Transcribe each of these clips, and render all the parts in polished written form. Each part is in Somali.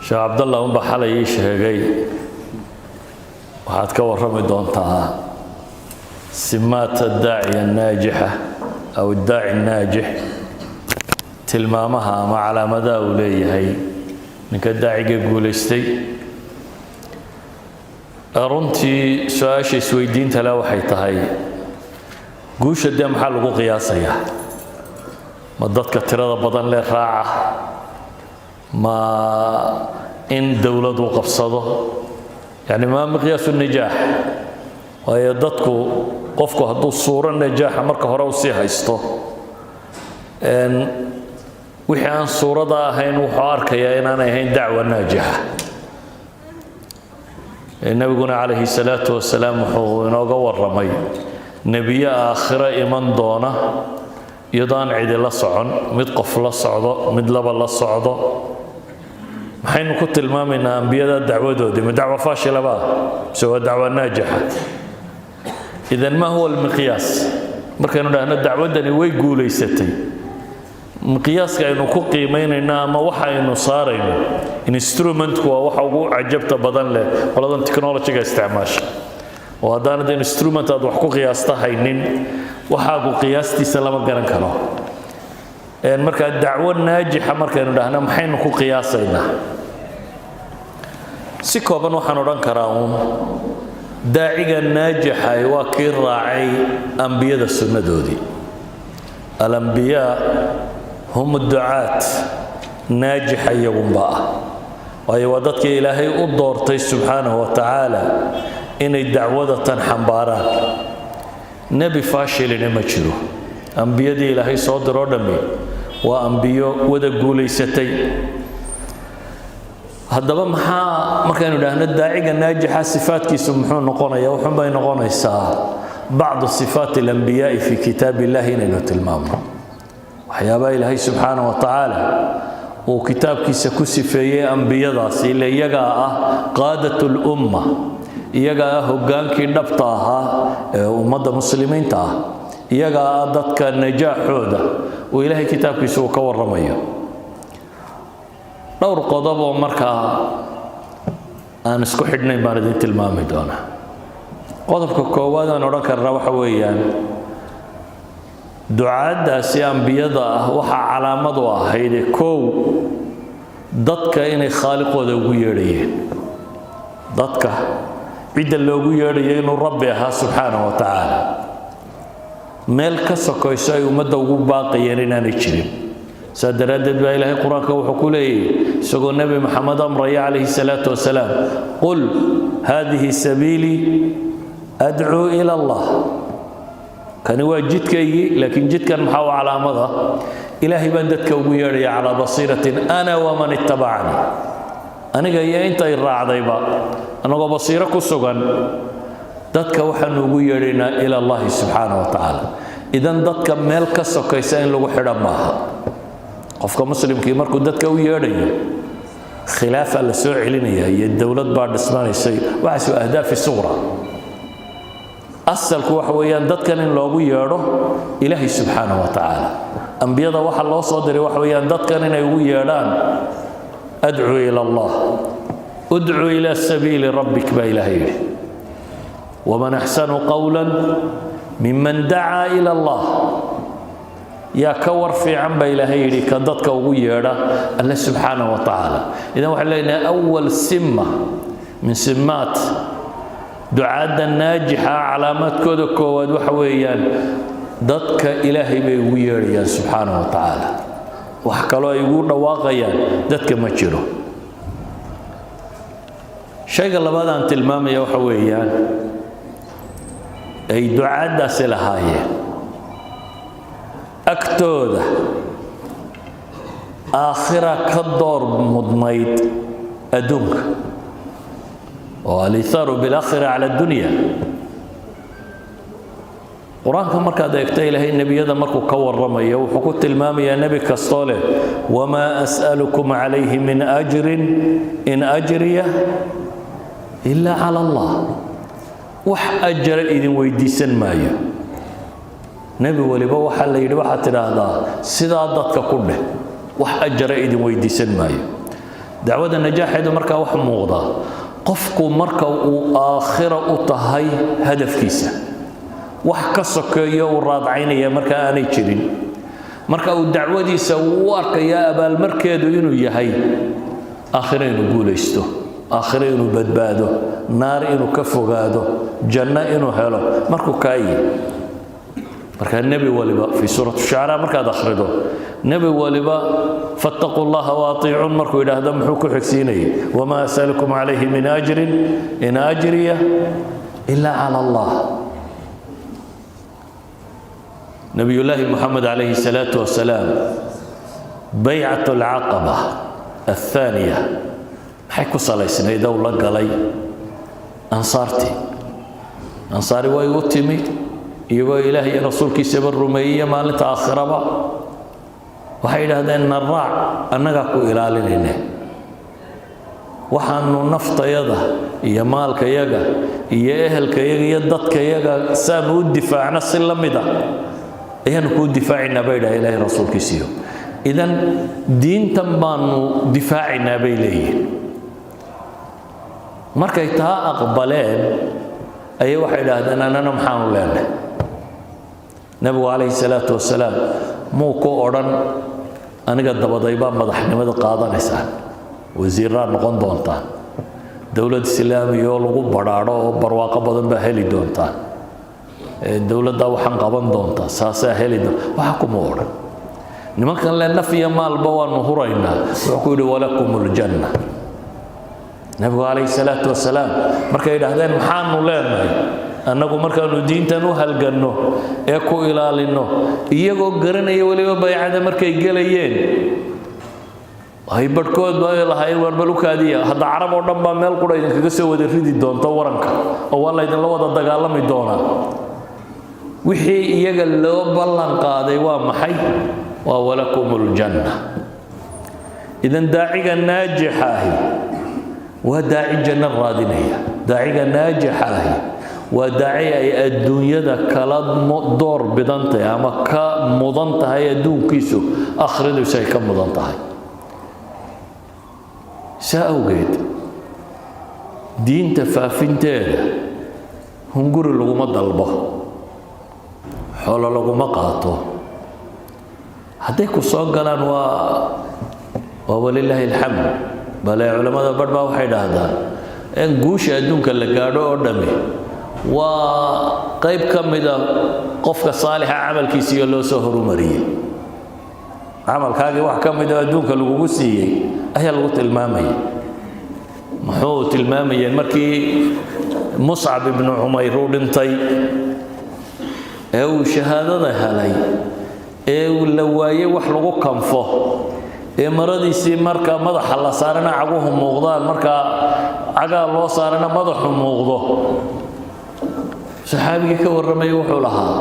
Sheekh Cabdallah unba xalay ii sheegay waxaad ka warrami doontaa سمات الداعية الناجحة أو الداعي الناجح, tilmaamaha ama calaamadaha uu leeyahay ninka daaciga guulaystay. Runtii su-aasha isweydiinta le waxay tahay: guusha dee maxaa lagu qiyaasayaa? Ma dadka tirada badan le raaca? Ma in dowladu qabsado? Yani ما مقياس النجاح? Waayo dadku, qofku hadduu suuro najaaxa marka hore usii haysto, wixii aan suurada ahayn wuxuu arkayaa inaanay ahayn dacwa naajixa. Nebiguna calayhi salaatu wasalaam wuxuu inooga warramay nebiyo aakhiro iman doona iyadoo aan cidi la socon, mid qof la socdo, mid laba la socdo. Maxaynu ku tilmaamaynaa ambiyada dacwadoodii? Ma dacwa faashila ba mise waa dacwa naajixa? إذن ما هو المقياس? Markaynu dhahno dacwaddani way guulaysatay, miqyaaska aynu ku qiimaynayno ama waxa aynu saarayno, instrumentku waa waxa ugu cajabta badan leh qoladan technologyga isticmaasha, oo haddaanad instrument aad wax ku qiyaasta haynin, waxaagu qiyaastiisa lama garan karo. Markaa dacwo naajixa markaynu dhahno, maxaynu ku qiyaasaynaa? Si kooban waxaan odhan karaa uun daaciga naajixa waa kii raacay ambiyada sunnadoodii. الأنبياء هم الدعاة naajixa iyagunba ah, waayo waa dadkii Ilaahay u doortay subxaanahu wa tacaala inay dacwada tan xambaaraan. Nebi faashilina ma jiro. Ambiyadii Ilaahay soo diroo dhammi waa ambiyo wada guulaysatay. Haddaba maxaa markaynu idhaahno daaciga naajixa sifaatkiisu muxuu noqonaya? Wuxuunbay noqonaysaa بعض صفات الأنبياء في كتاب الله inaynu tilmaamno, waxyaabaha Ilaahay subxaana wa tacaala uu kitaabkiisa ku sifeeyey ambiyadaasi, ile iyagaa ah قادة الأمة, iyagaa ah hoggaankii dhabta ahaa ee ummadda muslimiinta ah, iyagaa ah dadka najaaxooda uu Ilaahay kitaabkiisa uu ka warramayo. Dhowr qodob oo markaa aan isku xidhnayn baan idin tilmaami doonaa. Qodobka koowaad aan odhan karnaa waxa weeyaan: ducaaddaasi ambiyada ah waxaa calaamad u ahayd, kow, dadka inay khaaliqooda ugu yeedhayeen, dadka cidda loogu yeedhayo inuu Rabbi ahaa subxaanahu wa tacaala, meel ka sokayso ay ummadda ugu baaqayeen inaanay jirin. Saa daraaddeed baa Ilaahay Qur-aanka wuxuu ku leeyahy, isagoo Nebi Maxamed amraya calayhi salaatu wasalaam: قل هذه سبيلي أدعو إلى الله. Kani waa jidkaygii, laakiin jidkan maxaa u calaamada? Ilaahay baan dadka ugu yeedhaya على بصيرة أنا ومن اتبعني, aniga iyo intay raacdayba, annagoo basiiro ku sugan dadka waxaanu ugu yeedhaynaa إلى الله subxaana wa tacaala. إذن dadka meel ka sokaysa in lagu xidho maaha. Qofka muslimkii markuu dadka u yeedhayo, khilaafaa la soo celinaya iyo dowlad baa dhismanaysay, waxaas waa أهداف صغرى. Asalku waxa weeyaan dadkan in loogu yeedho Ilaahay subxaanahu wa tacaala. Ambiyada waxa loo soo diray waxa weeyaan dadkan inay ugu yeedhaan أدعو إلى الله. ادع إلى سبيل ربك baa Ilaahay yidhi. ومن أحسن قولا ممن دعا إلى الله. Yaa ka war fiican baa Ilaahay yidhi ka dadka ugu yeedha Alle subxaanahu wa tacaala? إذن waxaan leenahay أول سمة من سمات ducaadda naajixa, calaamaadkooda koowaad waxa weeyaan dadka Ilaahay bay ugu yeedhayaan subxaanahu wa tacaala. Wax kaloo ay ugu dhawaaqayaan dadka ma jiro. Shayga labaad aan tilmaamaya waxa weeyaan ay ducaaddaasi lahaayeen: agtooda aakhira ka door mudnayd adduunka, oo الإيثار بالآخرة على الدنيا. Qur-aanka markaad eegto, Ilaahay nebiyada markuu ka warramayo wuxuu ku tilmaamayaa nebi kastoo leh: وما أسألكم عليه من أجر إن أجري إلا على الله. Wax ajara idin weydiisan maayo. Nebi waliba waxaa la yidhi: waxaad tidhaahdaa sidaa dadka ku dheh, wax ajara idin weydiisan maayo. Dacwada najaaxeedu markaa wax muuqda qofku marka uu aakhira u tahay hadafkiisa, wax ka sokeeyo uu raadcaynaya marka aanay jirin, marka uu dacwadiisa uu u arkayaa abaalmarkeedu inuu yahay aakhiro inuu guulaysto, aakhiro inuu badbaado, naar inuu ka fogaado, janno inuu helo markuu kaayi. Marka nebi waliba في سورة الشعراء markaad akhrido, nebi waliba فاتقوا الله وأطيعون markuu yidhaahdo, muxuu ku xigsiinayay? وما أسألكم عليه من أجر إن أجري إلا على الله. Nabiyullaahi Moxamed عليه الصلاة والسلام, بيعة العقبة الثانية maxay ku salaysnayd ow la galay ansaartii? Ansaari way u timi iyagoo Ilaah iyo rasuulkiisaba rumeeyey maalinta aakhiraba. Waxay yidhaahdeen, na raac, annagaa ku ilaalinayne, waxaanu naftayada iyo maalkayaga iyo ehelkayaga iyo dadkayaga saanu u difaacno si la mid ah ayaanu kuu difaacaynaa, bay idhaha Ilaahay rasuulkiisiyo. Idan diintan baanu difaacaynaa, bay leeyihin. Markay taa aqbaleen ayay waxay idhaahdeen, annana maxaanu leenahay? Nebigu عليه الصلاة والسلام muu ku odhan, aniga dabaday baa madaxnimada qaadanaysaan, wasiiraa noqon doontaan, dowlad islaamiya oo lagu badhaadho oo barwaaqo badan baa heli doontaan, dowladdaa waxaan qaban doontaa, saasaa heli doonta. Waxa kuma odhan. Nimankan le naf iyo maalba waanu huraynaa, wuxuu ku yidhi, ولكم الجنة. Nebigu عليه الصلاة والسلام markay yidhaahdeen, maxaanu leenahay annagu markaanu diintan u halganno ee ku ilaalinno, iyagoo garanaya weliba baycada markay gelayeen ay barhkood ba lahaayeen, waar balukaadiya, hadda Carab oo dhan baa meel qura idinkaga soo wada ridi doonta waranka oo waa laydinla wada dagaalami doonaa. Wixii iyaga loo ballan qaaday waa maxay? Waa ولكم الجنة. Idan daaciga naajixa ahi waa daaci janno raadinaya. Daaciga naajixa ahi waa daaci ay adduunyada kala door bidan tahay ama ka mudan tahay adduunkiisu, akhridiisu ay ka mudan tahay. Saa awgeed diinta faafinteeda hunguri laguma dalbo, xoolo laguma qaato. Hadday ku soo galaan waa ولله الحمد. Bale culammada barh baa waxay dhahdaan in guusha adduunka la gaadho oo dhami waa qayb ka mida qofka saalixa camalkiisiiyo loo soo horumariyey. Camalkaagii wax ka mida adduunka lagugu siiyey ayaa lagu tilmaamaya. Muxuu tilmaamayeen markii Muscab ibnu Cumayr uu dhintay ee uu shahaadada helay ee uu la waayey wax lagu kanfo, ee maradiisii marka madaxa la saarana caguhu muuqdaan, marka cagaa loo saarana madaxu muuqdo? Saxaabigii ka warramaya wuxuu lahaa,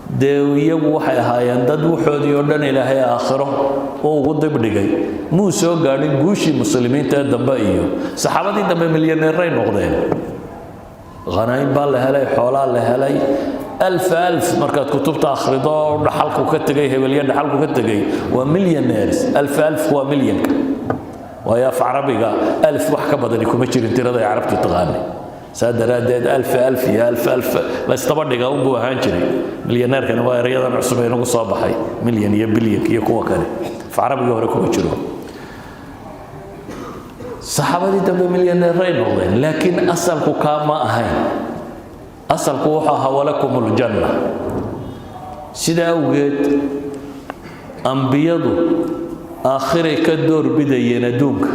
dee iyagu waxay ahaayeen dad wuxoodii oo dhan Ilaahay aakhiro uu ugu dibdhigay. Muu soo gaadhin guushii muslimiinta ee dambe iyo saxaabadii dambe milyaneeray noqdeen, khanaa'im baa la helay, xoolaa la helay, ألف ألف. Markaad kutubta akhrido, dhaxalku ka tegay hebelyo, dhaxalku ka tegay waa millionaires. ألف ألف waa milyanka, waayo af Carabiga ألف wax ka badani kuma jirin tirada ay Carabtu taqaanay. Saa daraaddeed ألف ألف iyo ألف ألف la isdaba dhiga unbuu ahaan jiray. Milyaneerkana waa erayadan cusub ee nagu soo baxay, milyan iyo bilyanka iyo kuwa kale, af Carabiga hore kuma jiro. Saxaabadii dambe milyaneeray noqdeen, laakiin asalku kaa ma ahayn. Asalku wuxuu ahaa ولكم الجنة. Sida awgeed ambiyadu aakhiray ka door bidayeen adduunka.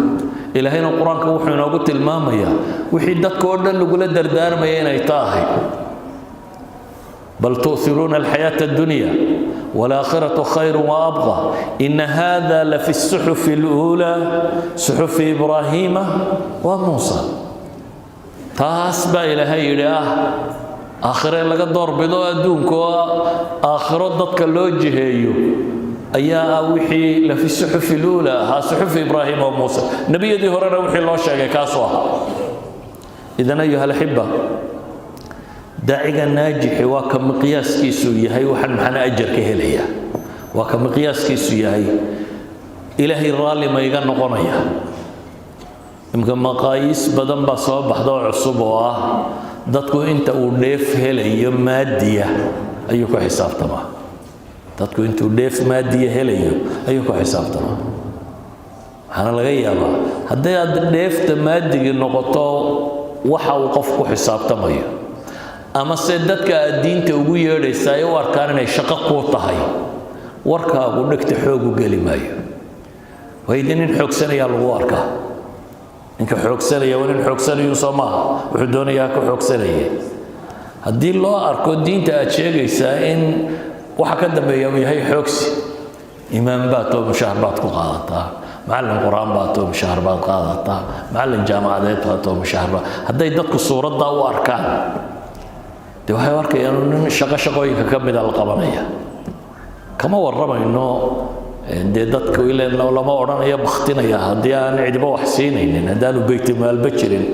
Ilaahayna Qur-aanka wuxuu inoogu tilmaamayaa wixii dadka oo dhan lagula dardaarmaya inay ta ahay, بل تؤثرون الحياة الدنيا والآخرة خير وأبقى إن هذا لفي الصحف الأولى صحف إبراهيم وموسى. Taas baa Ilaahay yidhi aakhire laga doorbido adduunka oo aakhiro dadka loo jiheeyo ayaa ah wixii لفي الصحف الأولى ahaa, صحف إبراهيم وموسى. Nebiyadii horena wixii loo sheegay kaasuu ahaa. إذن أيها الأحبة, daaciga naajixi waa ka miqyaaskiisu yahay waxaan maxana ajar ka helaya, waa ka miqyaaskiisu yahay Ilaahay raalli ma iga noqonaya. Imka maqaayiis badan baa soo baxda oo cusub, oo ah dadku inta uu dheef helayo maadiya ayuu ku xisaabtamaa. Dadku intuu dheef maadiya helayo ayuu ku xisaabtamaa. Waxaana laga yaabaa haddii aad dheefta maadigii noqoto waxa uu qof ku xisaabtamayo, ama se dadka aad diinta ugu yeedhaysa ay u arkaan inay shaqo kuu tahay, warkaagu dhegta xoog u geli maayo. Waayo dee nin xoogsanayaa lagu arkaa. Ninka xoogsanaya waa nin xoogsanayu, soo maaha? Wuxuu doonayaa ku xoogsanaya. Haddii loo arko diinta aad sheegaysaa in waxa ka dambeeya uu yahay xoogsi, imaam baad too mushahar baad ku qaadataa, macallin Qur-aan baad too mushahar baad qaadataa, macallin jaamacadeed baad too mushahar baad, hadday dadku suuraddaa u arkaan, dee waxay u arkayaan nin shaqo shaqooyinka ka mida la qabanaya. Kama warramayno dee dadku ileen lama odhanayo baktinaya haddii aan cidiba wax siinaynin, haddaanu baytimaalba jirin,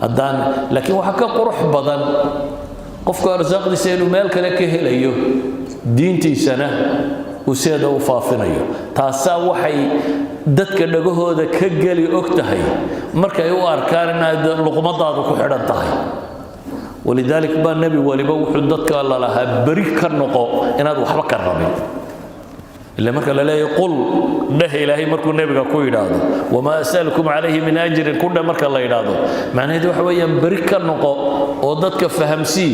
haddaan. Laakiin waxaa ka qurux badan qofku arsaaqdiisa inuu meel kale ka helayo, diintiisana uu sideeda u faafinayo. Taasaa waxay dadka dhagahooda ka geli og tahay markay u arkaan inaad luqmadaadu ku xidhan tahay. ولذلك baa nebi waliba wuxuu dadka lalahaa beri ka noqo inaad waxba ka rabin. Ila marka la leeyahay "قل" dheh, Ilaahay markuu nebiga ku yidhaahdo "وما أسألكم عليه من أجر" ku dheh marka la yidhaahdo, macnaheedu waxa weeyaan beri ka noqo oo dadka fahamsii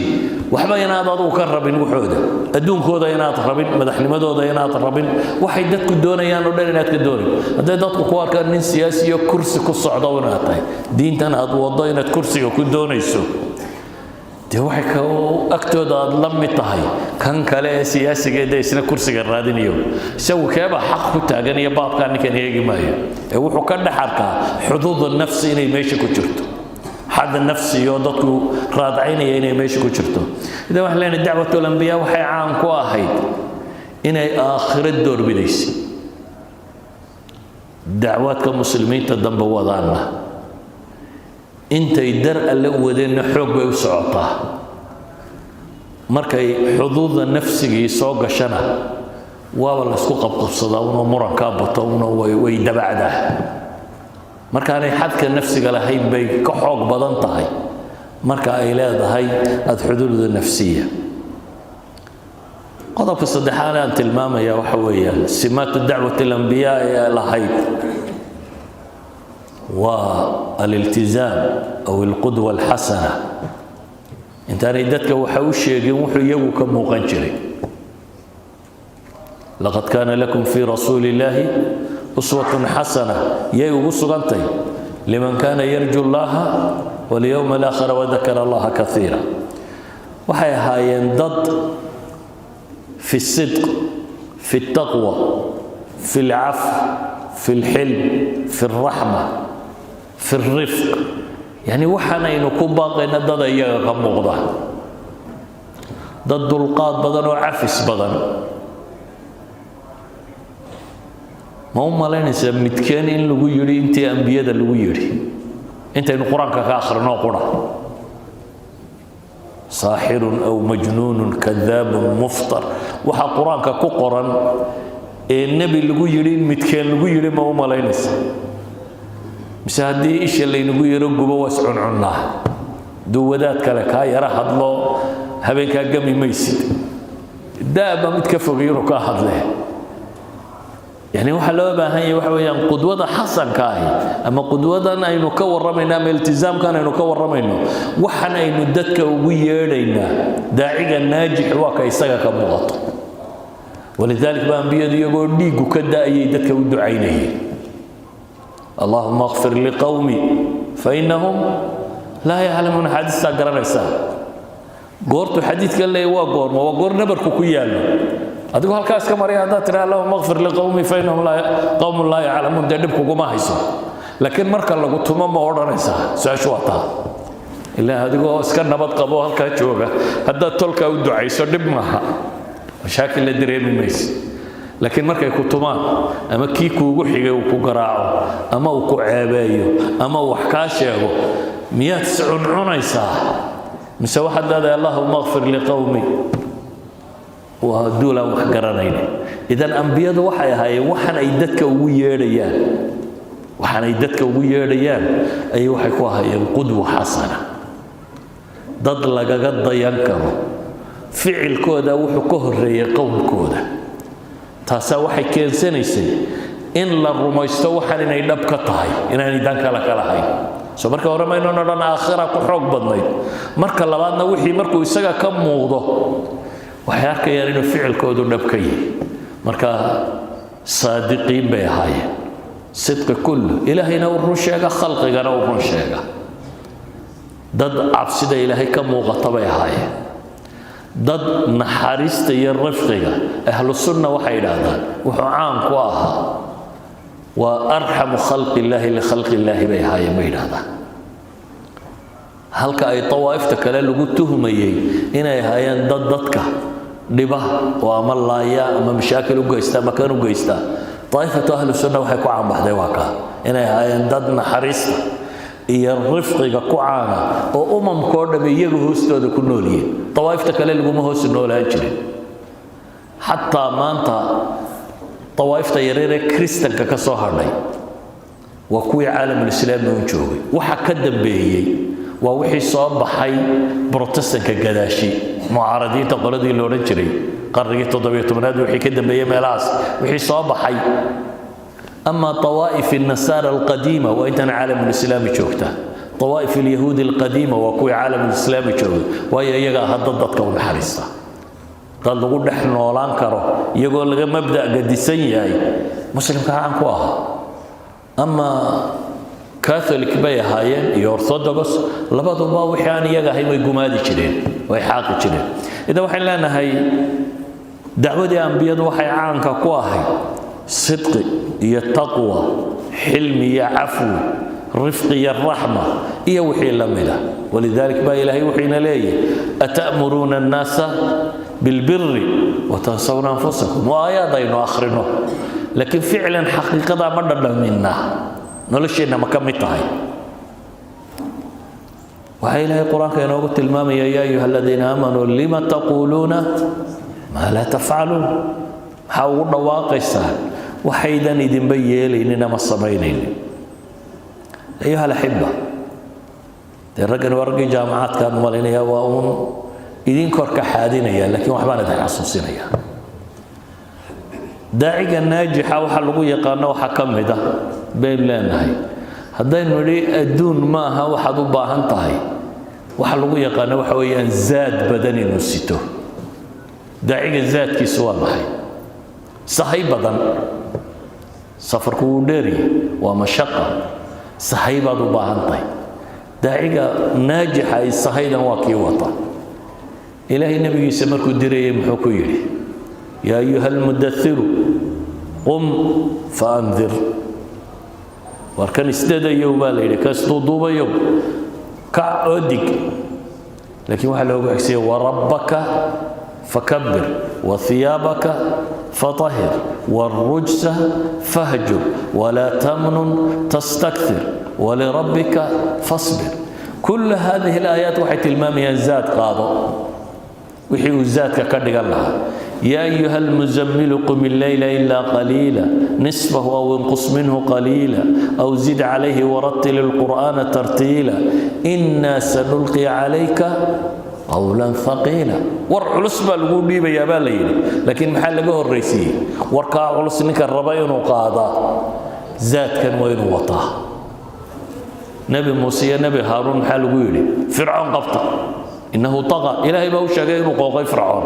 waxba inaad adugu ka rabin, waxooda adduunkooda inaad rabin, madaxnimadooda inaad rabin, waxay dadku doonayaan oo dhan inaad ka doonin. Hadday dadku ku arkaan nin siyaasi iyo kursi ku socdo inaad tahay, diintan aad waddo inaad kursiga ku doonayso, dee waxay ka agtooda aad la mid tahay kan kale ee siyaasiga dee isna kursiga raadinayo. Isagu keebaa xaq ku taagan iyo baabkaa ninkan eegi maayo, ee wuxuu ka dhex arkaa xuduuda nafsi inay meesha ku jirto, xadda nafsi iyo dadku raadcaynaya inay meesha ku jirto. Idan waxaan leenahay دعوة الأنبياء waxay caan ku ahayd inay aakhiro doorbidaysay. Dacwaadka muslimiinta dambe wadaanna intay dar Alle u wadeenna xoog bay u socotaa, markay xuduuda nafsigii soo gashana waaba laysku qabqabsadaa unoo murankaa bato una way dabacdaa. Markaanay xadka nafsiga lahayn bay ka xoog badan tahay marka ay leedahay الحدود النفسية. Qodobka saddexaad aan tilmaamaya waxa weeyaan سمات دعوة الأنبياء ee lahayd waa الالتزام أو القدوة الحسنة. Intaanay dadka waxa u sheegin wuxuu iyagu ka muuqan jiray. لقد كان لكم في رسول الله أسوة حسنة yay ugu sugantay لمن كان يرجو الله واليوم الآخر وذكر الله كثيرا. Waxay ahaayeen dad في الصدق، في التقوى، في العفو، في الحلم، في الرحمة، في الرفق. يعني waxaanaynu ku baaqayna dad iyaga ka muuqda, dad dulqaad badan oo cafis badan. Ma u malaynaysaa midkeen in lagu yidhi intii ambiyada lagu yidhi intaynu Qur-aanka ka akhrino qura? ساحر أو مجنون كذاب مفتر, waxaa Qur-aanka ku qoran ee nebi lagu yidhi in midkeen lagu yidhi, ma u malaynaysa? Mise haddii isha laynagu yaro gubo waa iscuncunnaa? Hadduu wadaad kale kaa yara hadlo habeenkaa gami maysid, daaba mid ka fogay inuu kaa hadle. Yani waxaa loo baahan yahay waxa weeyaan qudwada xasanka ahi ama qudwadan aynu ka warramayno ama iltizaamkan aynu ka warramayno, waxan aynu dadka ugu yeedhaynaa, daaciga naajix waa ka isaga ka muuqato. ولذلك baa ambiyadu iyagoo dhiiggu ka da'ayay dadka u ducaynayeen: "اللهم اغفر لقومي فإنهم لا يعلمون." Xaadiistaa garanaysaa goortuu xadiidkan leeyahy waa goorma? Waa goor nabarku ku yaallo. Adigu halkaa iska maraya haddaad tidhaha "اللهم اغفر لقومي فإنهم لا قوم لا يعلمون", dee dhib kuguma hayso. Laakiin marka lagu tumo ma odhanaysaa? Su-aashu waa taa. Ilaa adigoo iska nabad qabo halkaa jooga haddaad tolkaa u ducayso dhib maaha, mashaakil la dareemi mayse. Laakiin markay ku tumaan ama kii kuugu xigay uu ku garaaco ama uu ku ceebeeyo ama uu wax kaa sheego, miyaad iscuncunaysaa mise waxaad leedahay "اللهم اغفر لقومي"? Waa duulaan wax garanayna. Idan ambiyadu waxay ahaayeen waxan ay dadka ugu yeedhayaan. Waxaanay dadka ugu yeedhayaan ayay waxay ku ahaayeen qudwa xasana, dad lagaga dayan karo. Ficilkooda wuxuu ka horreeyey qowlkooda. Taasaa waxay keensanaysay in la rumaysto waxaan inay dhab ka tahay, inaanay dan kale ka lahayn. So marka hore maynan odhan aakhira ku xoog badnayd? Marka labaadna, wixii markuu isaga ka muuqdo, waxay arkayaan inuu ficilkoodu dhab ka yihi. Marka saadiqiin bay ahaayeen, sidqi kullu. Ilaahayna u run sheega, khalqigana u run sheega. Dad cabsida Ilaahay ka muuqata bay ahaayeen, dad naxariista iyo rifqiga. Ahlu sunna waxay idhaahdaan wuxuu caan ku ahaa waa arxamu khalqi illaahi likhalqi illaahi bay ahaayeen, bay idhahdaan. Halka ay tawaa'ifta kale lagu tuhmayey inay ahaayeen dad dadka dhiba oo ama laaya ama mashaakil u geysta ama kan u geysta, taa'ifatu ahlu sunna waxay ku caanbaxday waa kaa, inay ahaayeen dad naxariista iyo rifqiga ku caana oo umamkoo dhamm iyaga hoostooda ku noolyihiin. Tawaa'ifta kale laguma hoos noolaan jirin. Xataa maanta tawaa'ifta yareer ee Kristanka ka soo hadhay waa kuwii caalamulislaami un joogay. Waxa ka dambeeyey waa wixii soo baxay Brotestanka gadaashi, mucaaradiinta qoladii la odhan jiray, qarnigii 17aad wixii ka dambeeyey, meelahaas wixii soo baxay. Ama tawaa'if الnasaara alqadiima waa intan caalamulislaami joogta. Tawaa'if alyahuudi alqadiima waa kuwii caalamulislaami joogay, waayo iyaga aha dad dadka u naxariista, dad lagu dhex noolaan karo iyagoo laga mabda' gadisan yahay. Muslimka caan ku ahaa ama Catholic bay ahaayeen iyo Orthodox, labaduba wixii aan iyaga ahayn way gumaadi jireen, way xaaqi jireen. Idan waxaan leenahay dacwadii ambiyadu waxay caanka ku ahayd sidqi iyo taqwa, xilmi iyo cafwi, rifqi iyo raxma iyo wixii la mida. Walidalik baa Ilaahay wuxuuna leeyahay: ata'muruuna annaasa bilbiri watansawna anfusakum. Waa aayaad aynu akhrino, laakiin ficlan xaqiiqadaa ma dhadhaminaa? Nolosheenna ma ka mid tahay? Waxaa Ilaahay Qur-aanka inoogu tilmaamaya: yaa ayuha aladiina aamanuu lima taquuluuna maa laa tafcaluun. Maxaa ugu dhawaaqaysaan waxaydan idinba yeelaynin ama samaynaynin? Ayuha alaxiba, dee raggani waa raggii jaamacaadkaan u malaynaya, waa uun idin korka xaadinaya, laakiin waxbaan idin xasuusinaya. Daaciga naajixa waxaa lagu yaqaano waxaa ka mid ah baynu leenahay, haddaynu nidhi adduun maaha waxaad u baahan tahay, waxa lagu yaqaano waxa weeyaan zaad badan inuu sito. Daaciga zaadkiisu waa maxay? Sahay badan. Safarku wuu dheeryahay, waa mashaqa, sahay baad u baahan tahay. Daaciga naajixa ay sahaydan waa kii wata. Ilaahay nebigiisa markuu dirayay muxuu ku yidhi? Yaa ayuha almudairu qum faandir. War kan isdadayow baa la yidhi, kasduuduubayow, kac oo dig. Laakiin waxaa loogu xigsiiyey: warabbaka fakabir wahiyaabaka fatahir wاlrujsa fahjur walaa tamnun tastakthir walirabbika fasbir. Kul hadihi alaayaat waxay tilmaamayaan zaad qaado, wixii uu zaadka ka dhigan lahaa. يا أيها المزمل قم الليل إلا قليلا نصفه أو انقص منه قليلا أو زد عليه ورتل القرآن ترتيلا إنا سنلقي عليك قولا ثقيلا. War culus baa lagu dhiibayaa baa la yidhi, laakiin maxaa laga horraysiiyey? Warkaa culus ninka raba inuu qaadaa zaadkan waa inuu wataa. Nebi Muuse iyo Nebi Haaruun maxaa lagu yidhi? Fircoon qabta, innahu taqa. Ilaahay baa u sheegay inuu qooqay. Fircoon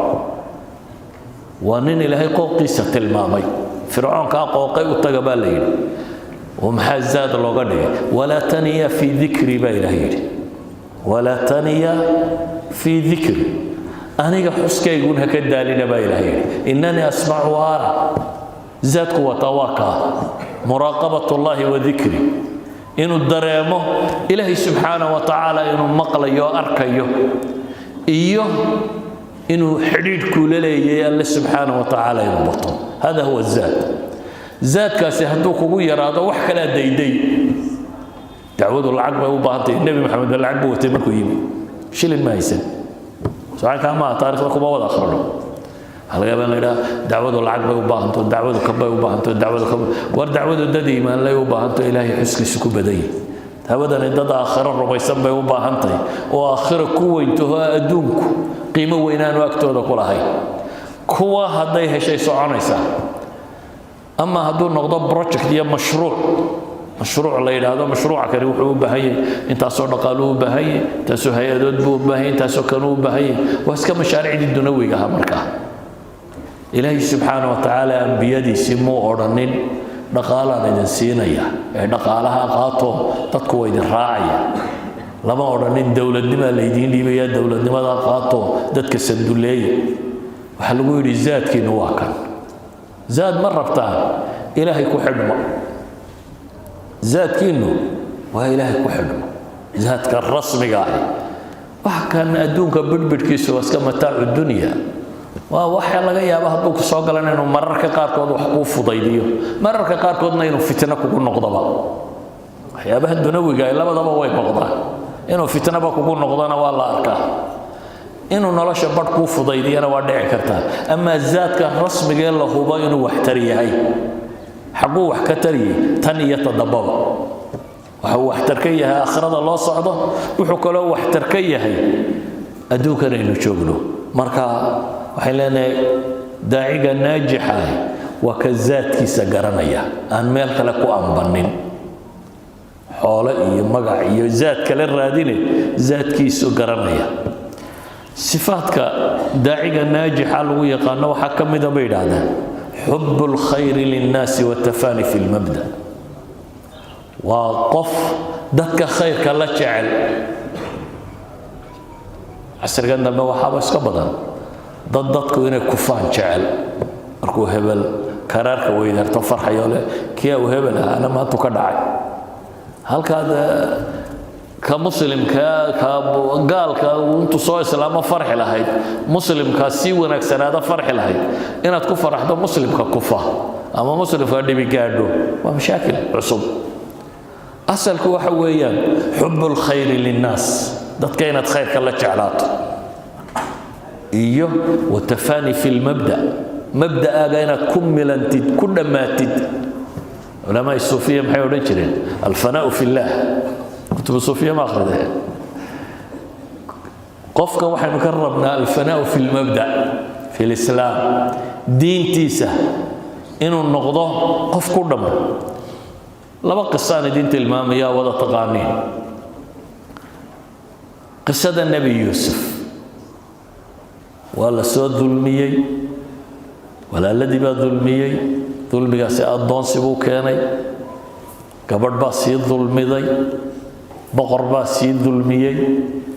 waa nin Ilaahay qooqiisa tilmaamay. Fircoonkaa qooqay u taga baa la yidhi. Oo maxaa zaad looga dhigay? Walaa taniya fii dikri baa Ilaah yidhi, walaa taniya fii dikri. Aniga xuskaygun ha ka daalina baa Ilaah yidhi. Inanii asmacu wa ara. Zaadku wataa waa kaa muraaqabat ullahi wa dikri, inuu dareemo Ilaahay subxaana wa tacaala inuu maqlayo o arkayo, iyo inuu xidhiidhkuu la leeyahay Alle subxaana wa tacaala inuu bato. Hada huwa zaad. Zaadkaasi hadduu kugu yaraado, wax kalaa dayday. Dacwadu lacag bay u baahantahay. Nebi Maxamed ba lacag buu watay markuu yimi? Shilin ma haysan. Socankaa maaha, taarikhda kuma wada akhrino. Waxaa laga yaabaa in la yidhaha dacwadu lacag bay u baahanto, dacwadu kanbay u baahanto, dacwadu kan. War, dacwadu dad iimaanlay u baahanto, Ilaahay xuskiisu ku badan yahay. Dacwadani dad aakhiro rumaysan bay u baahan tahay, oo aakhiro ku weyntaho, adduunku qiimo weynaanu agtooda ku lahayn. Kuwa hadday heshay soconaysaa. Ama hadduu noqdo project iyo mashruuc, mashruuc la yidhaahdo, mashruuca kani wuxuu u baahan yahay intaasoo dhaqaaluu u baahan yahay, intaasoo hay-adood buu u baahan yahay, intaasoo kanuu u baahan yahay, waa iska mashaariicdii dunawiga ahaa. Markaa Ilaahay subxaana wa tacaala ambiyadiisii muu odhanin dhaqaalaan idin siinaya ee dhaqaalaha qaato, dadku waa idin raacaya. Lama odhanin dowladnimaa laydiin dhiibaya, dowladnimadaa qaato, dadka sanduleeya. Waxaa lagu yidhi zaadkiinu waa kan. Zaad ma rabtaan? Ilaahay ku xidhmo. Zaadkiinu waa Ilaahay ku xidhmo, zaadka rasmiga ahi. Wax kan adduunka bidhbidhkiisu waa iska mataacu dunya. Waa waxa laga yaaba hadduu ku soo galan inuu mararka qaarkood wax kuu fudaydiyo, mararka qaarkoodna inuu fitno kugu noqdoba. Waxyaabaha dunawiga ay labadaba way noqdaan. Inuu fitnoba kugu noqdona waa la arkaa, inuu nolosha badh kuu fudaydiyana waa dhici kartaa. Amaa zaadka rasmigee la hubo inuu waxtar yahay, xaguu wax ka tariyay? Tan iyo tadambaba waxa uu waxtar ka yahay aakhirada loo socdo, wuxuu kaloo waxtar ka yahay adduunkan aynu joogno. Marka waxay leenahay daaciga naajixa ah waa ka zaadkiisa garanaya, aan meel kale ku ambanin, xoolo iyo magac iyo zaad kale raadine, zaadkiisu garanaya. Sifaadka daaciga naajixa lagu yaqaano waxaa ka mida, bay yidhaahdaan, حب الخير للناس والتفاني في المبدأ. Waa qof dadka khayrka la jecel. Casrigan dambe waxaaba iska badan dad dadku inay kufaan jecel. Markuu hebel karaarka weydaarto farxayo leh, kii uu hebel ahaana maantu ka dhacay. Halkaad ka muslimka ka gaalka intuu soo islaamo farxi lahayd, muslimkaa sii wanaagsanaada farxi lahayd, inaad ku faraxdo muslimka kufa ama muslimka dhibi gaadho waa mashaakil cusub. Asalku waxa weeyaan حب الخير للناس, dadka inaad khayrka la jeclaato, iyo والتفاني في المبدأ, mabda'aaga inaad ku milantid, ku dhammaatid. Culamaa suufiya maxay odhan jireen? الفناء في الله. Kutubu suufiya ma akhrideen? Qofka waxaynu ka rabnaa الفناء في المبدأ, في الإسلام, diintiisa inuu noqdo qof ku dhamma. Laba qisaan idin tilmaamaya, wada taqaaniin qisada Nebi Yuusuf. Waa la soo dulmiyey, walaaladii baa dulmiyey. Dulmigaasi addoonsi buu keenay. Gabadh baa sii dulmiday, boqor baa sii dulmiyey,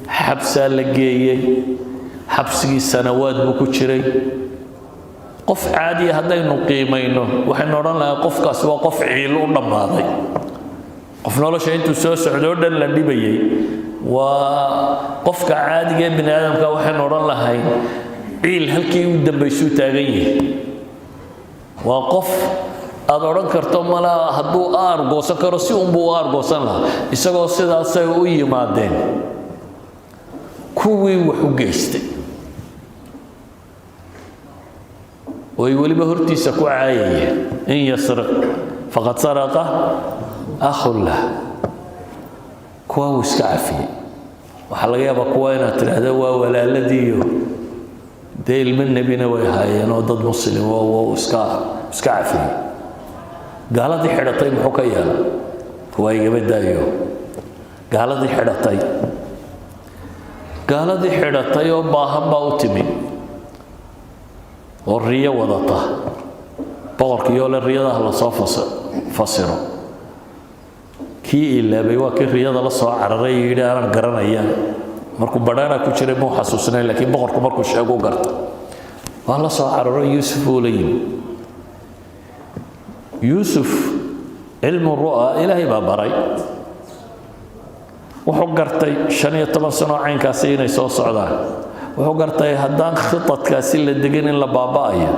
xabsaa la geeyey. Xabsigii sanawaad buu ku jiray. Qof caadiya haddaynu qiimayno, waxaynu odhan lahaa qofkaasi waa qof ciil u dhammaaday, qof nolosha intuu soo socdo o dhan la dhibayay. Waa qofka caadiga ee bini aadamka, waxaynu odhan lahayn ciil halkii u dambaysuu taagan yahay. Waa qof aad odhan karto malaa hadduu aargoosan karo si unbuu u aargoosan lahaa. Isagoo sidaasay u yimaadeen kuwii wax u geystay, oo ay weliba hortiisa ku caayayeen, "إن يسرق فقد سرق أخ له." Kuwa uu iska cafiyey. Waxaa laga yaabaa kuwa inaad tidhaahdo waa walaaladiiyo dee ilmo nebina way ahaayeen oo dad muslim oo iska cafiyey. Gaaladii xidhatay muxuu ka yeelay? Kuwa igaba daayo. Gaaladii xidhatay, gaaladii xidhatay oo baahan baa u timi oo riyo wadata. Boqorkiioo le riyadaha lasoo fasiro. Kii ilaabay waa kii riyada la soo cararay, yidhi aanan garanaya. Markuu badhaana ku jiray muu xasuusnayn, laakiin boqorku markuu sheegu garta. Waa la soo cararo, Yuusuf buu la yimi. Yuusuf cilmu ru'a Ilaahay baa baray. Wuxuu gartay 15 sano caynkaasi inay soo socdaan. Wuxuu gartay haddaan khitadkaasi la degin in la baaba'ayo.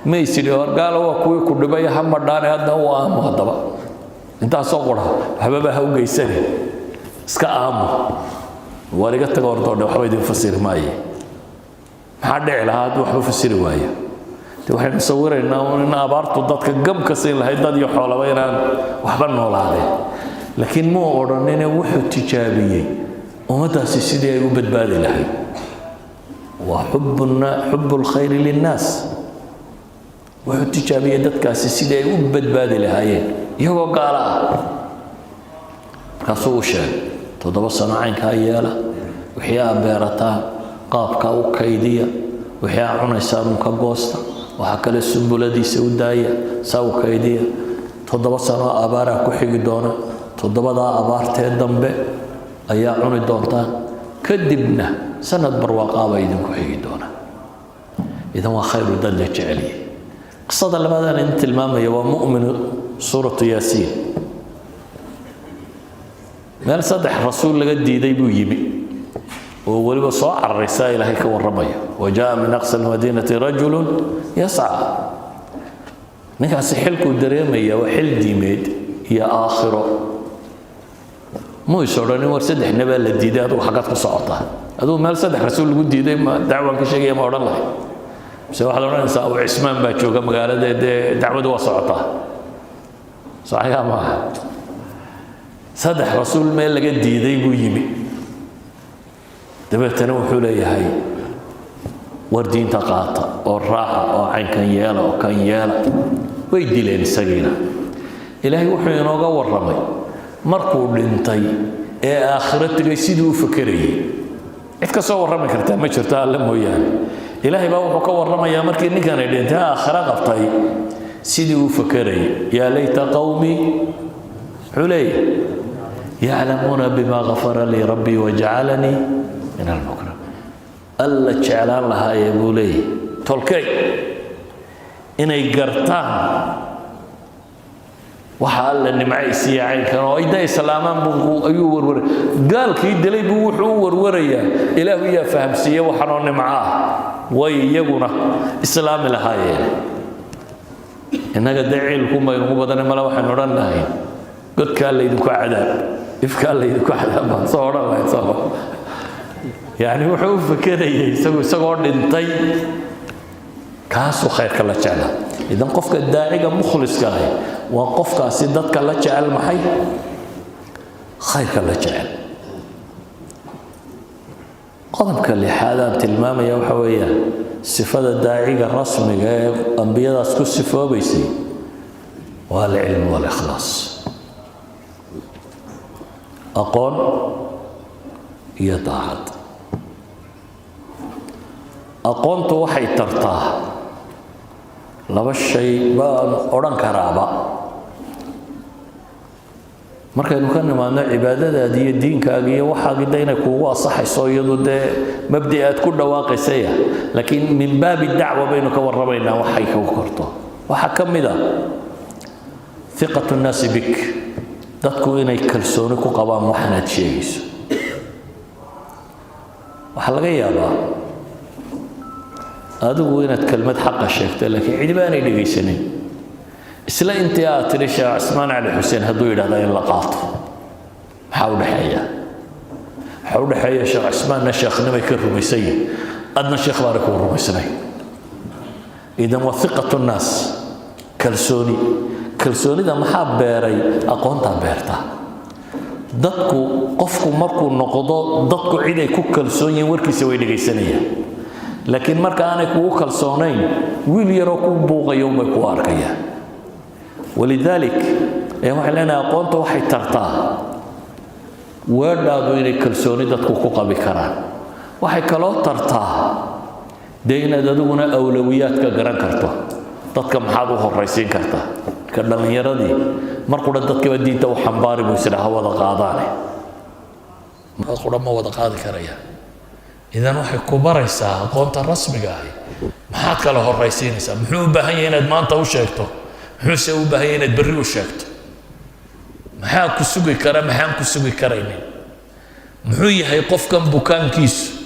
Ma is idhi horgaalo waa kuwii ku dhibay ha madhaane hadda u aamu, haddaba intaasoo qura waxbaba ha u geysane, iska aamu, waar iga taga ordoodhe, waxba idin fasiri maaye. Maxaa dhici lahaa hadduu waxba fasiri waayo? De waxaynu sawiraynaa un in abaartu dadka gam ka siin lahayd, dad iyo xoolaba inaan waxba noolaadeen. Laakiin muu odhanine, wuxuu tijaabiyey ummaddaasi sidii ay u badbaadi lahayd. Waa حب الخير للناس. Wuxuu tijaabiyey dadkaasi sidii ay u badbaadi lahaayeen iyagoo gaalo ah. Markaasuu u sheegay: 7 sano caynkaa yeela, wixii aa beerataa qaabkaa u kaydiya, wixii aa cunaysaan uun ka goosta, waxaa kale sumbuladiisa u daaya, saa u kaydiya. 7 sano abaaraa ku xigi doona, toddobadaa abaartee dambe ayaa cuni doontaan, kadibna sanad barwaaqaabaa idinku xigi doona. Idan waa khayru dad la jeceliyey. Qisada labaadaan idin tilmaamaya waa mu'minu suuratu Yaasiin. Meel saddex rasuul laga diiday buu yimi oo weliba soo cararaysaa. Ilaahay ka warramaya: وجاء من أقصى المدينة رجل يسعى. Ninkaasi xilkuu dareemaya waa xil diimeed iyo aakhiro. Muu is odhanin: "War, saddex nebaa la diiday, adugu xaggaad ku socotaa?" Adugu meel saddex rasuul lagu diiday ma dacwaan ka sheegaya ma odhan lahay? Mise waxaad odhanaysaa: "Abu Cismaan baa jooga magaalada, dee dacwadu waa socotaa"? Saxiixa maaha. Saddex rasuul meel laga diiday buu yimi. Dabeetana wuxuu leeyahay: "War, diinta qaata oo raaca oo caynkan yeela oo kan yeela." Way dileen isagiina. Ilaahay wuxuu inooga warramay markuu dhintay ee aakhiro tegay siduu u fakerayay. Cid ka soo warrami kartaa ma jirto Alle mooyaane. Ilaahay baa wuxuu ka warramayaa markii ninkani dhintay, aakhiro qabtay, sidii uu fakerayay. يا ليت قومي, muxuu leeyahay, يعلمون بما غفر لي ربي وجعلني من المكرمين. Alla jeclaan lahaayee, buu leeyahay, tolkay inay gartaan waxa Alla nimcaysiiya caynkan oo ayda islaamaan buu ayuu warwaray. Gaalkii dilay buu wuxuu u warwarayaa: Ilaahu yaa fahamsiiye waxanoo nimco ah, way iyaguna islaami lahaayeen. Innaga dee ciilku baynugu badane male. Waxaynu odhan lahayn: "Godkaa laydinku cadaab, ifkaa laydinku cadaab," baan soo odhan lahayn. Soo yacni wuxuu u fekerayay isagu isagoo dhintay kaasuu khayrka la jeclaa. Idan qofka daaciga mukhliska ahi waa qofkaasi dadka la jecel. Maxay? Khayrka la jecel. Qodobka lixaad aan tilmaamaya waxa weeyaan sifada daaciga rasmiga ee ambiyadaas ku sifoobaysay waa العلم والإخلاص, aqoon iyo daacad. Aqoontu waxay tartaa laba shay baan odhan karaaba. Markaynu ka nimaadno cibaadadaadi iyo diinkaaga iyo waxaagii de inay kuugu asaxayso, iyadu dee mabdi aad ku dhawaaqaysaya, laakiin من باب الدعوة baynu ka warramaynaa. Waxay kugu korto waxaa ka mid a ثقة الناس بك, dadku inay kalsooni ku qabaan waxan aad sheegayso. Waxaa laga yaabaa adigu inaad kelmad xaqa sheegto, laakiin cidiba aanay dhegaysanin. Isla intii aad tidhi Sheekh Cismaan Cali Xuseen hadduu yidhahda in la qaato, maxaa u dhexeeya? Waxaa u dhexeeya Sheekh Cismaanna sheekhnimay ka rumaysan yihin, adna sheekh baana kuu rumaysnay. Idan waa ثقة الناس, kalsooni. Kalsoonida maxaa beeray? Aqoontaa beerta. Dadku qofku markuu noqdo dadku cid ay ku kalsoon yihiin, warkiisa way dhegaysanayaan. Laakiin marka aanay kugu kalsoonayn, wiil yaroo ku buuqaya unbay ku arkayaan. ولذلك ayaa waxay leenahay aqoonta waxay tartaa weedhaadu inay kalsooni dadku ku qabi karaan. Waxay kaloo tartaa dee inaad adiguna awlawiyaadka garan karto, dadka maxaad u horraysiin kartaa. Marka dhallinyaradii mar qura dadkaba diinta u xambaari buu isdhaa ha wada qaadaane, mar qura ma wada qaadi karayaan. Idan waxay ku baraysaa aqoonta rasmiga ahi maxaad kala horraysiinaysaa, muxuu u baahan yahay inaad maanta u sheegto, muxuuse u baahan yahay inaad berri u sheegto, maxaa ku sugi kara, maxaan ku sugi karaynin, muxuu yahay qofkan bukaankiisu.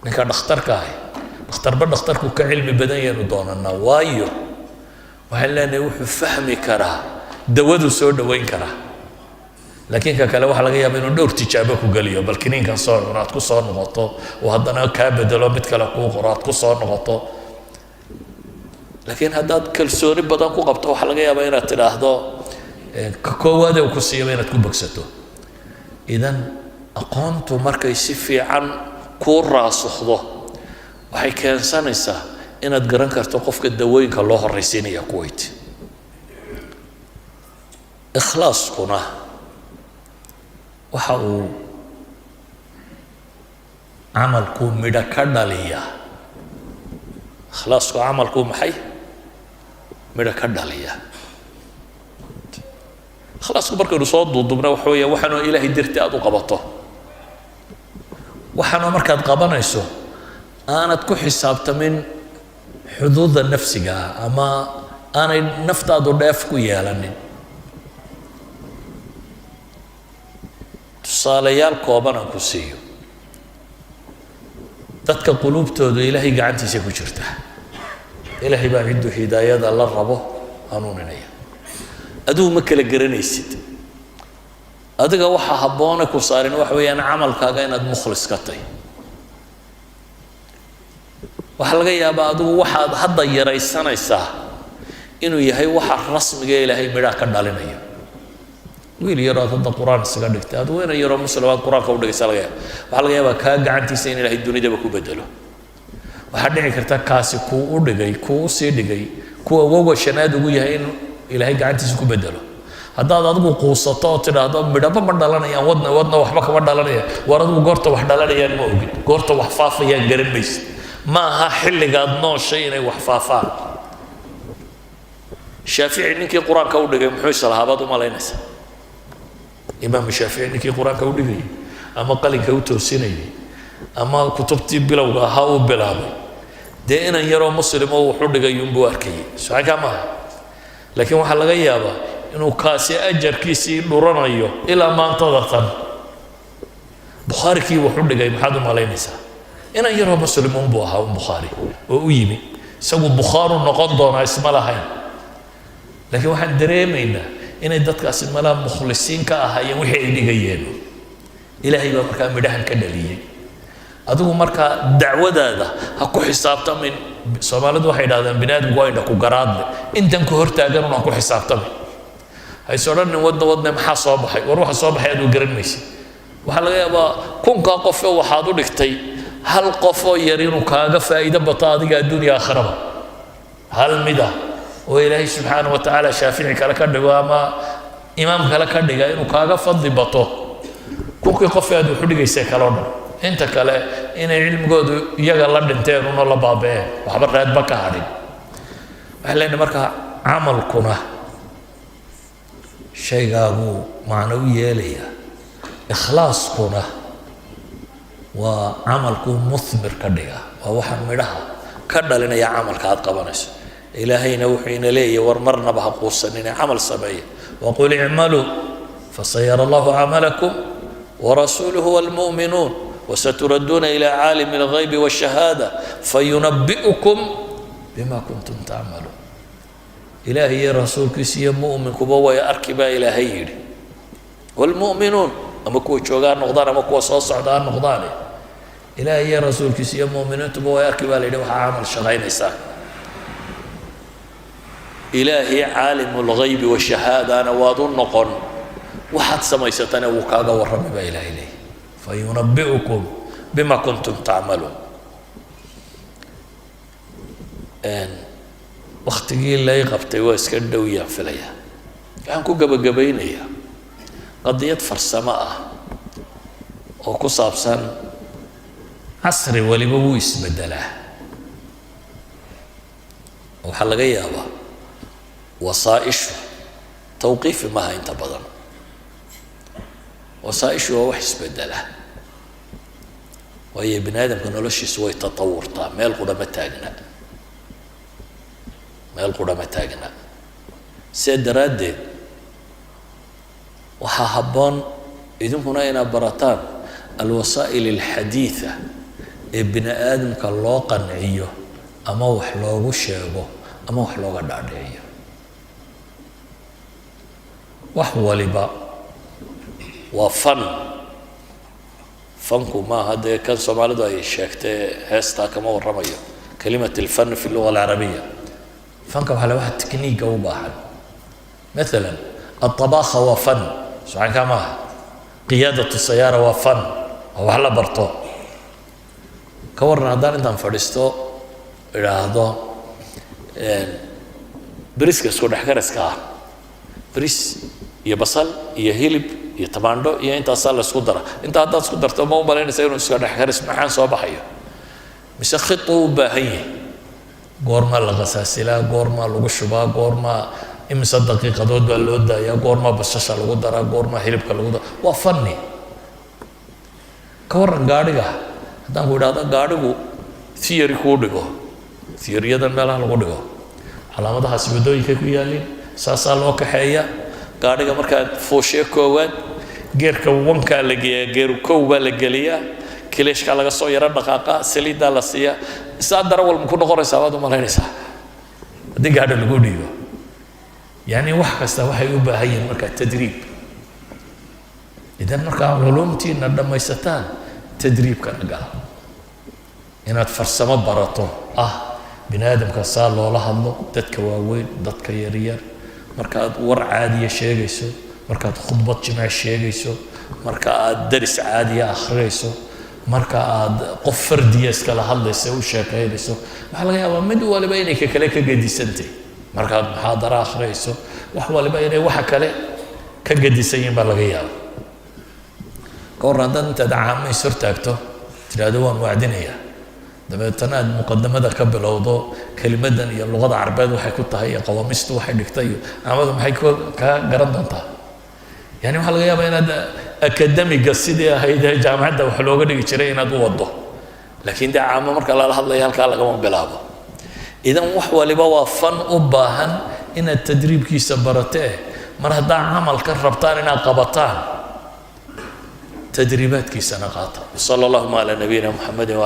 Ninka dhakhtarka ahi, dhakhtarba dhakhtarku ka cilmi badan yaanu doonanaa, waayo waxaan leenahay wuxuu fahmi karaa, dawaduu soo dhoweyn karaa. Laakiin ka kale waxaa laga yaaba inuu dhowr tijaabo ku geliyo, bal kiniinkan soo cuno, aad ku soo noqoto, oo haddana kaa bedelo, mid kale kuu qoro, aad ku soo noqoto. Laakiin haddaad kalsooni badan ku qabto, waxaa laga yaabaa inaad tidhaahdo ka koowaade uu ku siiyaba inaad ku bogsato. Idan aqoontu markay si fiican kuu raasukhdo, waxay keensanaysaa inaad garan karto qofka dawooyinka loo horraysiinaya kuwayt. Ikhlaaskuna waxa uu camalku midho ka dhaliya. Ikhlaasku camalku maxay midho ka dhaliya? Ikhlaasku markaynu soo duudubna waxa weeya waxaanoo Ilaahay darti aad u qabato, waxaanoo markaad qabanayso aanad ku xisaabtamin xuduuda nafsiga ah ama aanay naftaadu dheef ku yeelanin. Tusaalayaal kooban aan ku siiyo. Dadka quluubtoodu Ilaahay gacantiisa ku jirta. Ilaahay baa cidduu hidaayada la rabo hanuuninaya. Adigu ma kala garanaysid. Adiga waxaa habboone ku saarin waxa weeyaan camalkaaga inaad mukhlis ka tahy. Waxaa laga yaabaa adigu waxaad hadda yaraysanaysaa inuu yahay waxa rasmiga ee Ilaahay midhaa ka dhalinayo. Wiil yaroo aad hadda Qur-aan isaga dhigtay, adigu inan yaroo Muslim aad Qur-aanka u dhigaysa, laga yaaba, waxaa laga yaabaa kaa gacantiisa in Ilaahay dunidaba ku bedelo. Waxaa dhici karta kaasi kuu u dhigay, kuu usii dhigay, kuwa wowa shanaad ugu yahay in Ilaahay gacantiisa ku bedelo. Haddaad adigu quusato oo tidhaahdo midhaba ma dhalanayaan, wadna wadna waxba kama dhalanaya, war adigu goorta wax dhalanayaan ma ogin, goorta wax faafayaan garan maysid. Ma aha xilligaad nooshay inay wax faafaan. Shaafici ninkii Qur-aanka u dhigay muxuu islahaa baad u malaynaysaa? Imaamu Shaafici ninkii Qur-aanka u dhigayay ama qalinka u toosinayay ama kutubtii bilowga ahaa uu bilaabay, dee inan yaroo Muslimo wuxu dhigay unbuu arkayay, socankaa maaha. Laakiin waxaa laga yaabaa inuu kaasi ajarkiisii dhuranayo ilaa maantada tan. Bukhaari kii wax u dhigay maxaad u malaynaysaa? Inan yaroo Muslimuun buu ahaa un Bukhaari oo u yimi. Isagu Bukhaaru noqon doonaa isma lahayn, laakiin waxaan dareemaynaa inay dadkaasi malaa mukhlisiin ka ahaayeen wixii ay dhigayeen. Ilaahay baa markaa midhahan ka dhaliyey. Adigu markaa dacwadaada ha ku xisaabtamin. Soomaalidu waxay idhahdaan bini aadamku waa indha ku garaadle. Intan ku hortaagan un ha ku xisaabtamin. Hayse odhanin wadna wadne maxaa soo baxay. War waxa soo baxay adigu garan maysid. Waxaa laga yaabaa kunkaa qofe waxaad u dhigtay hal qof oo yar inuu kaaga faa'iido bato adiga adduunya aakhiraba. Hal mid ah oo Ilaahay subxaana wa tacaala Shaafici kale ka dhigo ama imaam kale ka dhiga inuu kaaga fadli bato kunkii qof aad wax u dhigaysay kaloo dhan. Inta kale inay cilmigoodu iyaga la dhinteen una la baaba'een, waxba raadba ka hadhin. Waxaan leenahay marka camalkuna shaygaaguu macno u yeelaya, ikhlaaskuna waa camalkuu muthmir ka dhiga, waa waxa midhaha ka dhalinaya camalka aad qabanayso. Ilaahayna wuxuu ina leeyahy war marnaba ha quusanine, camal sameeya. Waqul icmaluu fasayara Allahu camalakum warasuuluhu walmu'minuun wasaturadduuna ila caalimi alghaybi washahaada fayunabi'ukum bima kuntum tacmaluun. Ilaahay iyo rasuulkiisa iyo mu'minkuba way arki baa Ilaahay yidhi. Waalmu'minuun ama kuwa jooga ha noqdaan ama kuwa soo socda ha noqdaane, Ilaahay iyo rasuulkiisa iyo mu'miniintuba way arki baa la yidhi waxaa camal shaqaynaysaa. Ilaahay caalimu lghaybi washahaadana waad u noqon, waxaad samaysatana wuu kaaga warrami baa Ilaahay leeyahy, fayunabi'ukum bima kuntum tacmaluun. Waktigii lay qabtay waa iska dhow yaan filaya. Waxaan ku gabagabaynayaa qadiyad farsamo ah oo ku saabsan casri waliba wuu isbedelaa. Waxaa laga yaabaa wasaaishu tawqiifi maaha inta badan. Wasaaishu waa wax isbedela, waayo bini aadamka noloshiisu way tatawurtaa, meel qura ma taagna, meel qura ma taagna. See daraaddeed waxaa habboon idinkuna inaad barataan alwasaa'il alxadiitha ee bini aadamka loo qanciyo ama wax loogu sheego ama wax looga dhaadhiciyo. Wax waliba waa fan. Fanku maaha dee kan Soomaalidu ay sheegtay, heestaa kama warramayo. Kalimat alfan fi luga alcarabiya, Fanka waxaa la waxa technique-ga u baahan. Maalan الطباخة waa fan, socankaa maaha. قيادة السيارة waa fan, waa wax la barto. Ka warran haddaan intaan fadhiisto idhaahdo beriska isku dhex kariska ah, beris iyo basal iyo hilib iyo tamaandho iyo intaasaa la isku dara, intaa haddaad isku darto, ma u malaynaysa inuu iska dhex karis maxaan soo baxayo, mise khitu u baahan yahay? Goormaa la qasaasilaa? Goormaa lagu shubaa? Goormaa, imise daqiiqadood baa loo daayaa? Goormaa basasha lagu daraa? Goormaa hilibka lagu daraa? Waa fanni. Ka warran gaadhiga haddaan ku idhahdo gaadhigu theory kuu dhigo, theory-yadan meelaha lagu dhigo, calaamadahaasi waddooyinkay ku yaalliin, saasaa loo kaxeeya gaadhiga, markaad fuushee koowaad gear-ka wankaa la geeyaa, gear kow baa la geliyaa, kileeshkaa laga soo yaro dhaqaaqa, saliiddaa la siiyaa, isaa darawal ma ku noqonaysaa baad u malaynaysaa haddii gaadhi lagu dhiibo? Yani wax kasta waxay u baahan yihiin markaa tadriib. Idan markaa culuumtiina dhammaysataan, tadriibkana gala, inaad farsamo barato ah bini aadamka saa loola hadlo, dadka waaweyn, dadka yaryar, markaad war caadiya sheegayso, markaad khudbad jimce sheegayso, marka aad daris caadiya akhriyayso, marka aad qof fardiya iskala hadlaysa, u sheekaynayso, waxaa laga yaabaa mid waliba inay ka kale ka gedisantay. Markaad muxaadaro akhriyayso, wax waliba inay waxa kale ka gedisan yihin baa laga yaaba. Ka warran haddaad intaad caamo is hortaagto tidhaahdo waan wacdinayaa, dabeetana aad muqadamada ka bilowdo, kelimadan iyo luqada Carbeed waxay ku tahay iyo qawaamistu waxay dhigtay, iyo caamadu maxay ka garan doontaa? Yani waxaa laga yaabaa inaad akademiga sidii ahayd ee jaamacadda wax looga dhigi jiray inaad u wado, laakiin dee caamo marka lala hadlaya halkaa lagama bilaabo. Idan wax waliba waa fan u baahan inaad tadriibkiisa baratee. Mar haddaa camalka rabtaan inaad qabataan, tadriibaadkiisana qaata. وصلى اللهم على نبينا محمد وعلى